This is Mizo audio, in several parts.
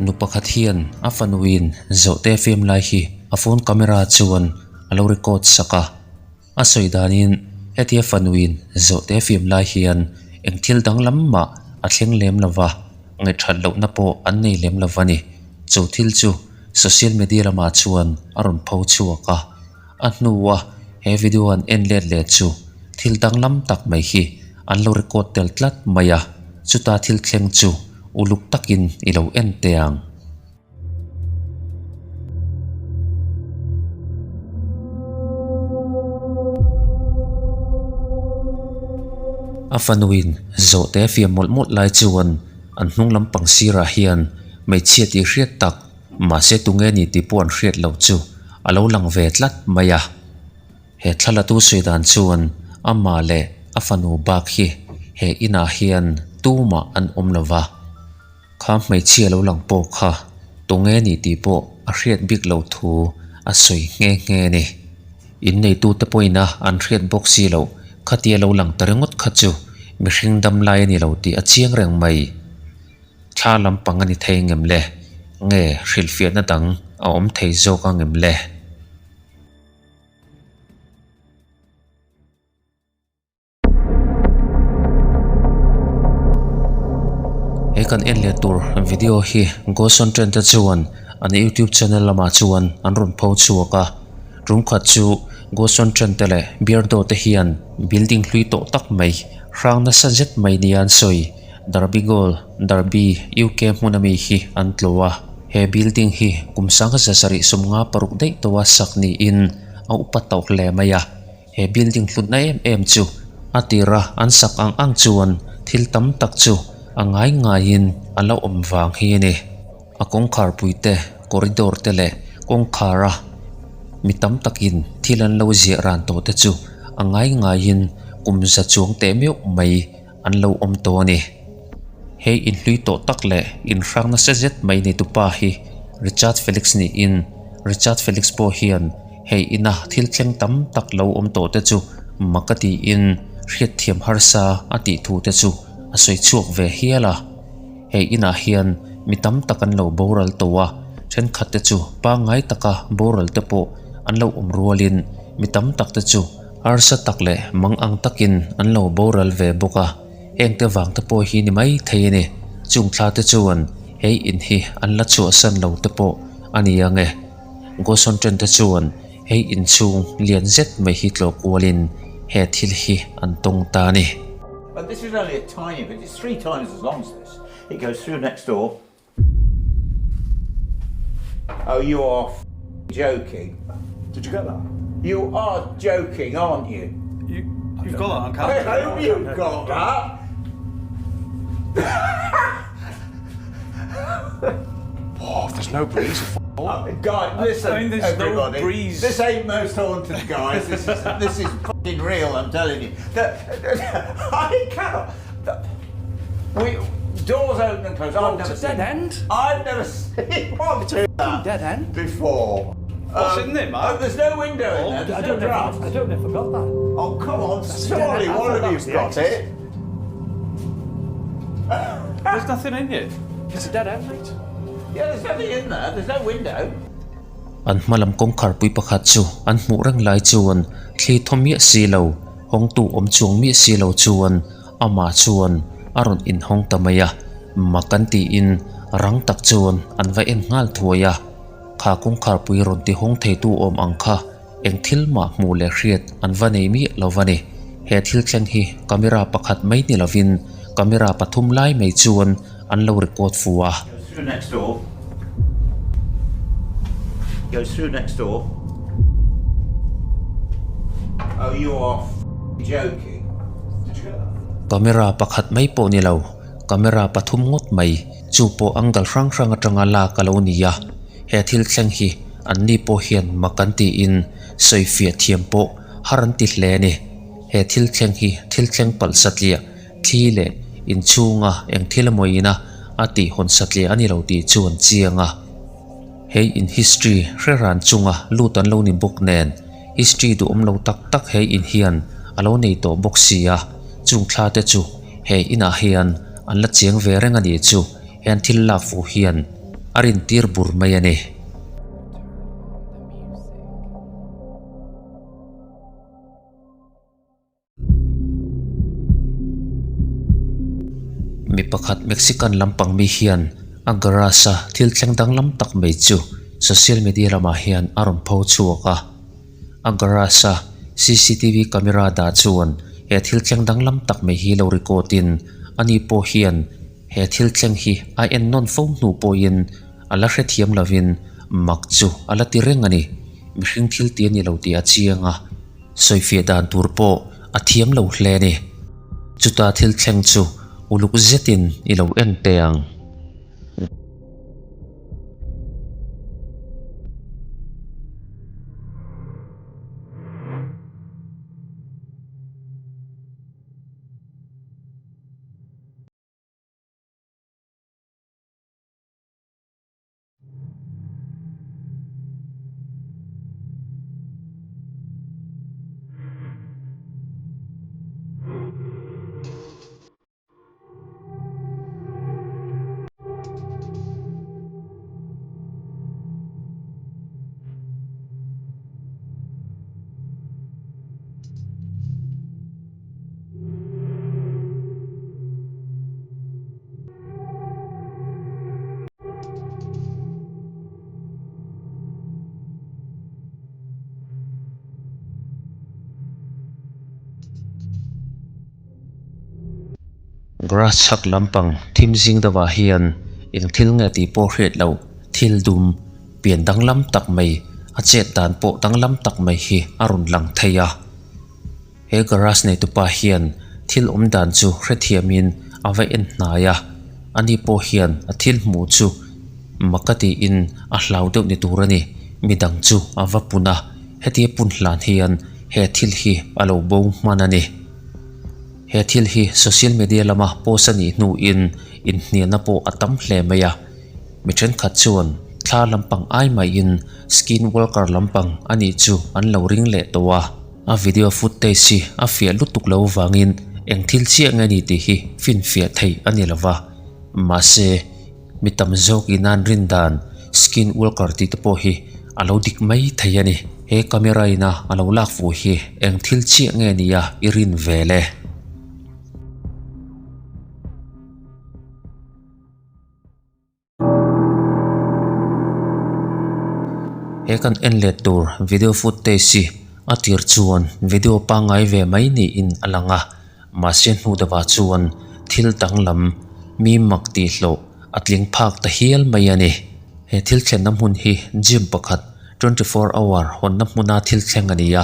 Nu pakhat hian a fanuin zawhte fiam lai hi a phone camera chuan a lo record sak a. A sawi danin hetia fanuin zawhte fiam lai hian eng thil danglam mah a thleng lem lo va, ngaihthat lohna pawh an nei lem lo va ni. Chu thil chu social media lamah chuan a rawn pho chhuak a. A hnua he video an en let leh chu thil danglam tak mai hi an lo record tel tlat mai a, chuta thil thleng chu uluk takin i lo en teh ang. A fanuin zawhte fiam mawlh mawlh lai chuan an hnung lampang sirah hian hmeichhia tih hriat tak Mahse tunge ni tih pawh an hriat loh chu a lo lang ve tlat mai a. He thlalatu sawi dan chuan amah leh a fanu bak hi he inah hian tumah an awm lo va. Kha hmeichhia lo lang pawh kha tunge ni tih pawh a hriat bik loh thu a sawi nghe nghe a ni. Inneitute pawhin a an hriat bawk si loh khatia lo lang ta ringawt kha chu mihring dam lai a ni lo tih a chiang reng mai. Thla lampang a ni thei ngem le? Nge hrilhfiahna dang a awm thei zawk ang em le? He kan en leh tur video hi Goson Trend te chuan an YouTube channel lamah chuan an rawn pho chhuak a. Tum khat chu Goson Trend te leh Beardo te hian building hlui tawh tak mai hrang nasa zet mai nia an sawi. Derby Goal, Derby, UK hmun ami hi an tlo a. He building hi kum sangha za sarih sawmnga paruk daih tawha sak niin a upa tawk hle mai a. He building hlutna em em chu a tira an sak ang ang chuan thil tam tak chu a ngai ngaiin a la awm vang hi a ni. A kawngkhar pui te, corridor te leh kawngkhara mi tam takin thil an lo ziah ran tawh te chu a ngai ngaiin kum za chuang teh meuh mai an lo awm tawh a ni. Hei inhlui tawh tak leh inhrang nasa zet mai nei tupa hi Richard Felix niin Richard Felix pawh hian hei ina thil thleng tam tak lo awm tawh te chu mak a tiin hriatthiam harsa a tih thu te chu a sawi chhuak ve hial a. Hei inah hian mi tam tak an lo boral tawh a, thenkhat te chu pangngai taka boral te pawh an lo awm rualin mi tam tak te chu Harsa tak leh mang ang takin an lo boral ve bawk a, hengte vang te pawh hi ni mai thei a ni. Chung thla te chuan hei in hi an la chhuahsan lo te pawh a ni ang e. Goson ṭen te chuan hei in chhung lian zet mai hi tlawh kualin he thil hi an tawng ta a ni. But this is only a tiny bit, it's 3 times as long as this. It goes through next door. Oh, you are joking. Did you get that? You are joking, aren't you? You, you've got that on camera. I hope you've got that. Oh, there's no breeze. Guys, listen, I mean, there's no everybody. breeze. This ain't most haunted, guys. This is this is fucking real. I'm telling you. I cannot. We doors open and close. I've it's never a seen dead end. I've never seen one do that Dead end. before. What's in there, Mark? Oh, there's no window in there. There's I no don't know. draft. If, I don't know if I got that. Oh, come on. a dead Surely end. I one thought of that you've was the got exit. it. There's nothing in here. It's a dead end, mate. Yeah, there's nothing in there. There's no window. An hma lam kawngkhar pui pakhat chu an hmuh reng lai chuan thli thaw miah si lo, hawngtu awm chuang miah si lo chuan amah chuan a rawn inhawng ta mai a. Mak an tiin rang tak chuan an va en nghal thuai a. Kha kawngkhar pui rawn ti hawng theitu awm ang kha eng thil mah hmuh leh hriat an va nei miah lo va ni. He thil thleng hi camera pakhat mai ni lovin camera pathum lai mai chuan an lo record fu a. Goes through next door. Goes through next door. Oh, you are joking. Did you get that? Camera pakhat mai pawh ni lo, camera pathum ngawt mai chu pawh angle hrang hrang atanga lak a lo ni a. He thil thleng hi an ni pawh hian mak an tiin sawifiah thiam pawh har an ti hle a ni. He thil thleng hi thil thleng palh satliah thli leh inchhunga eng thil emaw ina a tih hawn satliah a ni lo tih chu an chiang a. Hei in history hre ran chunga lut an lo ni bawk nen history duhawm lo tak tak hei in hian a lo nei tawh bawk si a, chung thla te chu he inah hian an la chiang ve reng a nih chu, hen thil lak fuh hian. a rintir bur mai a ni. Mi pakhat Mexican lampang mi hian a garage a thil thleng danglam tak mai chu social media lamah hian a rawn pho chhuak a. A garage a cctv camera dah chuan he thil thleng danglam tak mai hi lo record in ani pawh hian he thil thleng hi a en nawn fo hnu pawhin a la hrethiam lovin mak chu a la ti reng a ni. Mihring thil ti a ni lo tih a chiang a. Sawifiah dan tur pawh a thiam lo hle a ni. Chuta thil thleng chu uluk zetin i lo en teh ang. Grass chhak lampang thim zing deuhah hian eng thil nge tih pawh hriat loh thil dum pian danglam tak mai a chet dan pawh danglam tak mai hi a rawn lang thei a. He garage neitupa hian thil awm dan chu hrethiamin a va en hnai a, ani pawh hian a thil hmuh chu mak a tiin a hlau deuh ni tur a ni. Midang chu a va pun a, hetia pun hlan hian he thil hi a lo bo hman a ni. He thil hi social media lama post a nih hnuin inhnialna pawh a tam hle mai a. Mi thenkhat chuan thla lampang ai maiin skin walker lampang a nih chu an lo ring leh tawh a. A video footage hi a fiah lutuk lo vangin eng thil chiah nge ni tih hi finfiah theih a ni lova. Mahse, mi tam zawk in an rin dan skin walker tih te pawh hi a lo dik mai thei a ni. He camera ina a lo lak fuh hi eng thil chiah nge nia i rin ve le? He kan en let tur video footage hi a tir chuan video pangngai ve mai niin a lang a, mahse hnu deuhah chuan thil danglam mi mak tih hlawh a tling phak ta hial mai a ni. He thil thlenna hmun hi gym pakhat 24 hour hawnna hmuna thil thleng a ni a,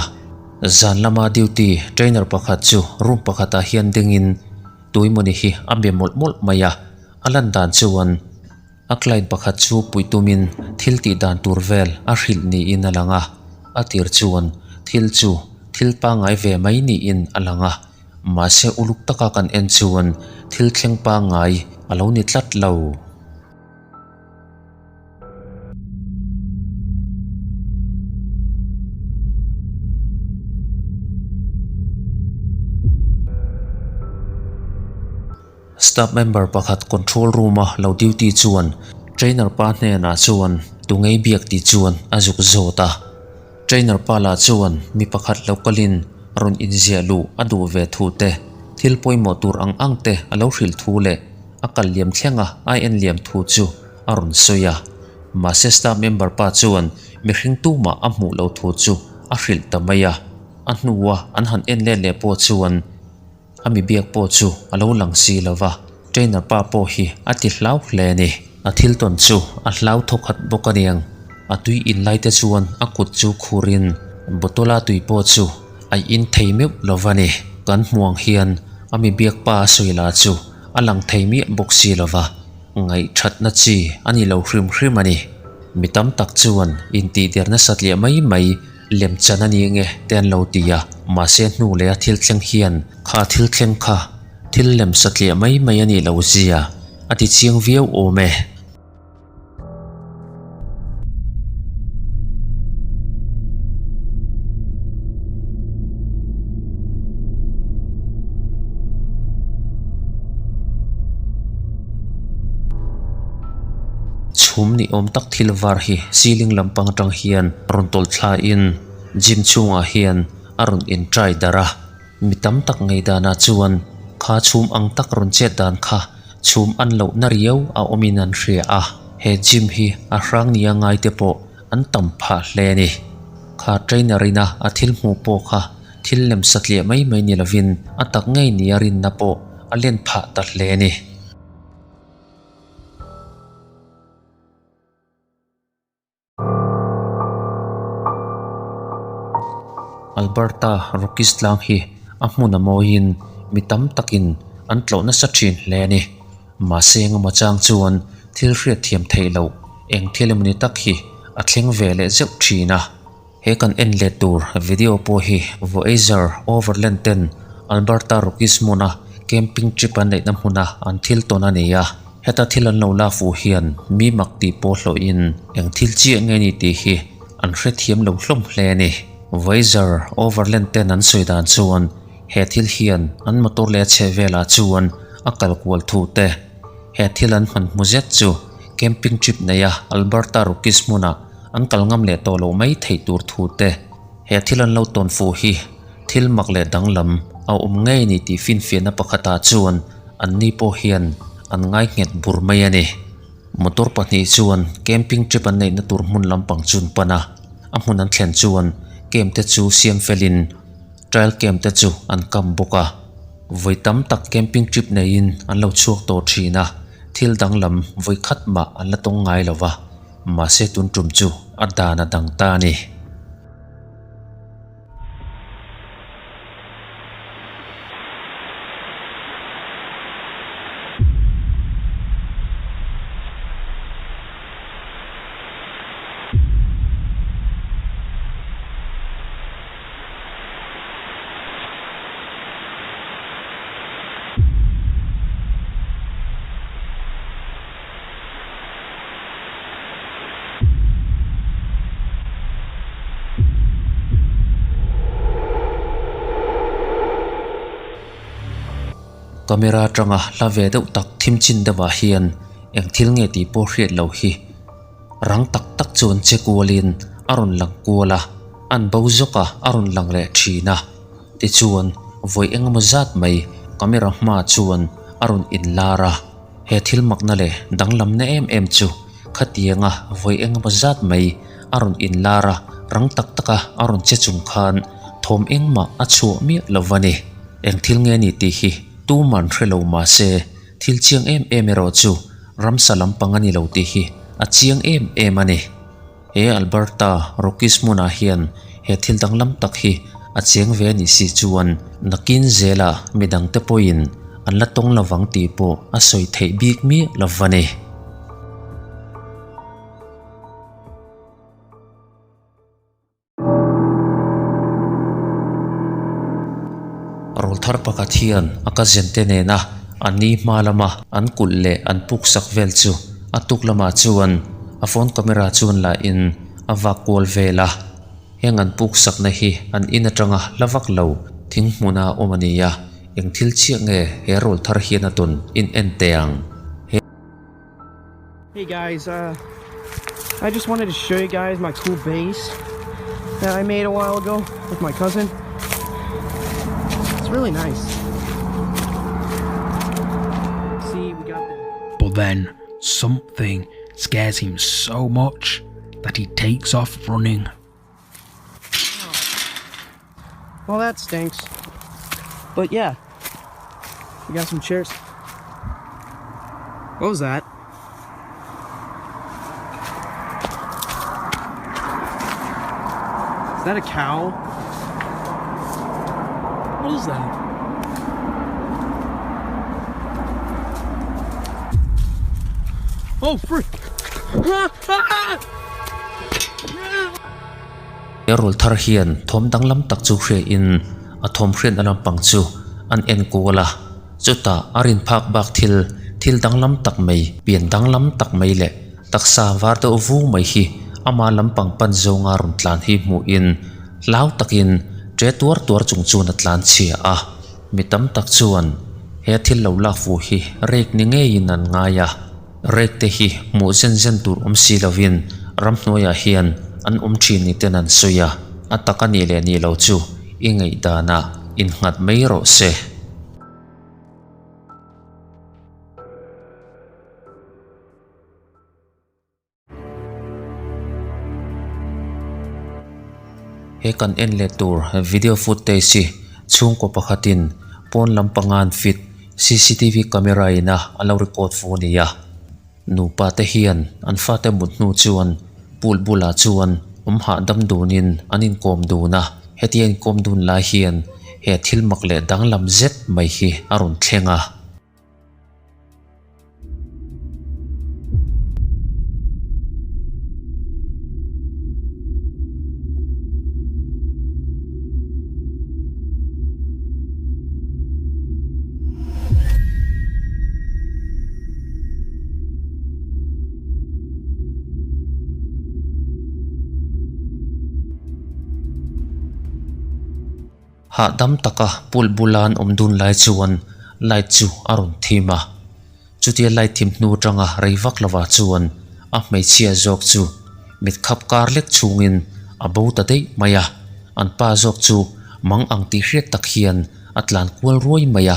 zan lama duty trainer pakhat chu room pakhatah hian dingin tuimawni hi a be mawlh mawlh mai a. A lan dan chuan a client pakhat chu puih tumin thil tih dan tur vel a hrilh niin a lang a, a tir chuan thil chu thil pangngai ve mai niin a lang a, mahse uluk taka kan en chuan thil thleng pangngai a lo ni tlat lo. Staff member pakhat control room a lo duty chuan trainer pa hnenah chuan tungei biak tih chuan a zuk zawt a. Trainer pa lah chuan mi pakhat lo kalin rawn inziah luh a duh ve thu te, thil pawimawh tur ang ang te a lo hrilh thu leh a kal liam thleng a a en liam thu chu a rawn sawi a. Mahse staff member pa chuan mihring tumah a hmuh lo thu chu a hrilh ta mai a. A hnua an han en let leh pawh chuan A mi biak pawh chu a lo lang si lo va, trainer pa pawh hi a ti hlau hle a ni. A thil tawn chu a hlau thaw khat bawk a niang. A tui in lai te chuan a kut chu khurin bottle a tui pawh chu a in thei meuh lo va ni. Kan hmuang hian a mi biak pa a sawi lah chu a lang thei miah bawk si lo va, ngaihthatna chi a ni lo hrim hrim a ni. Mi tam tak chuan intihder nasat leh mai mai Lem chan a ni nge te an lo ti a, mahse hnu leh a thil thleng hian kha thil thleng kha thil lem satliah mai mai a nih loh zia a ti chiang viau awm e. Chhum ni awm tak thil var hi ceiling lampang atang hian rawn tawlh thla in gym chhungah hian a rawn in try darh a. Mi tam tak ngei danah chuan kha chhum ang tak rawn chet dan kha chhum an loh na riau a awm in an hria a. He gym hi a hrang nia ngai te pawh an tam phah hle a ni. Kha trainer ina a thil hmuh pawh kha thil lem satliah mai mai ni lovin a tak ngei nia rinna pawh a len phah ta hle a ni. Alberta Rockies tlang hi a hmun a mawiin mi tam takin an tlawh nasa thin hle a ni. Mahse engemaw chang chuan thil hriat thiam theih loh eng thil emawni tak hi a thleng ve leh zeuh thin a. He kan en let tur video pawh hi Voyager Overland ten Alberta Rockies hmuna camping trip an neihna hmuna an thil tawn a ni a. Heta thil an lo lak fuh hian mi mak tih pawh hlawhin eng thil chiah nge ni tih hi an hrethiam lo hlawm hle a ni. Voyager Overland ten an sawi dan chuan he thil hian an motor leh a chheh velah chuan a kal kual thu te. He thil an hman hmu zet chu camping trip neia Alberta Rockies hmunah an kal ngam leh tawh loh mai theih tur thu te. He thil an lo tawn fuh hi thil mak leh danglam a awm ngei ni tih finfiahna pakhatah chuan anni pawh hian an ngai nghet bur mai a ni. Motor pahnih chuan camping trip an neihna tur hmun lampang chu an pan a, a hmun an thlen chuan camp te chu siam felin trial camp te chu an kam bawk a. Vawi tam tak camping trip neiin an lo chhuak tawh thin a, thil danglam vawi khat mah an la tawng ngai lo va. Mahse tun tum chu a dan a dang ta a ni. Camera atanga hla ve deuh tak thim chin deuhah hian eng thil nge tih pawh hriat loh hi rang tak tak chuan che kualin a rawn lang kual a, an bo zawk a a rawn lang leh thin a. Tichuan vawi engemaw zat mai camera hma chuan a rawn inlar a. He thil makna leh danglamna em em chu khatianga vawi engemaw zat mai a rawn inlar a, rang tak taka a rawn che chung khan thawm engmah a chhuah miah lo va ni. Eng thil nge ni tih hi tuman hre lo mah se thil chiang em em erawh chu ramsa lampang a ni lo tih hi a chiang em em a ni. He Alberta Rockies hmunah hian he thil danglam tak hi a cheng ve a nih si chuan nakin zela midangte pawhin an la tawng lovang tih pawh a sawi theih bik miah lo va ni. Rawlthar pakhat hian a cousin te nena an ni hma lama an kulh leh an puk sak vel chu a tuk lamah chuan a phone camera chuan la in a vak kual vel a. Heng an puk sakna hi an in atanga hla vak lo thing hmuna awm a ni a, eng thil chiah nge he rawlthar hian a tawn in en teh ang. He. Hey guys, uh, I just wanted to show you guys my cool base that I made a while ago with my cousin. It's really nice. See, we got the... But then something scares him so much that he takes off running. Well, that stinks. But yeah, we got some chairs. What was that? Is that a cow? What is that? Oh, freak! He rawl thar hian thawm danglam tak chu hriain a thawm hriatna lampang chu an en kual a, chutah a rin phak bak thil, thil danglam tak mai, pian danglam tak mai leh taksa var deuh vu mai hi ama lampang pan zawnga rawn tlan hi hmuhin hlau takin ṭe tuar tuar chung chuan a tlan chhia a, mi tam tak chuan he thil lo lak fuh hi rek ni ngeiin an ngai a. Rek te hi hmuh zen zen tur awm si lovin ramhnuaiah hian an awm thin ni ten an sawi a, a tak a nih leh nih lo chu i ngaihdanah innghat mai rawh se. He kan en leh tur video footage hi chhungkaw pakhatin pawn lampanga an fit cctv camera ina a lo record fu a ni a. Nupa te hian an fate mut hnu chuan pool bulah chuan awm hahdam dunin an inkawm dun a, hetia inkawm dun lai hian he thil mak leh danglam zet mai hi a rawn thleng a. Hahdam taka pool bula an awm dun lai chuan light chu a rawn thim a, chutia light thim hnu atanga rei vak lovah chuan a hmeichhia zawk chu mit khap kar lek chungin a bo ta daih mai a, an pa zawk chu mang ang tih hriat tak hian a tlan kual ruai mai a,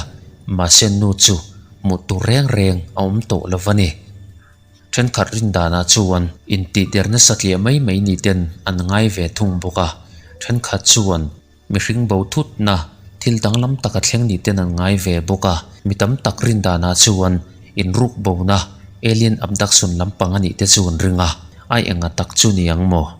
mahse nu chu hmuh tur reng reng a awm tawh lo va ni. Thenkhat rin danah chuan intihder nasa tliah mai mai ni ten an ngai ve thung bawk a, thenkhat chuan mihring bo thutna thil danglam taka thleng ni ten an ngai ve bawk a, mi tam tak rin danah chuan inruk bona alien abduction lampang a nih te chu an ring a, ai enga tak chu ni ang maw?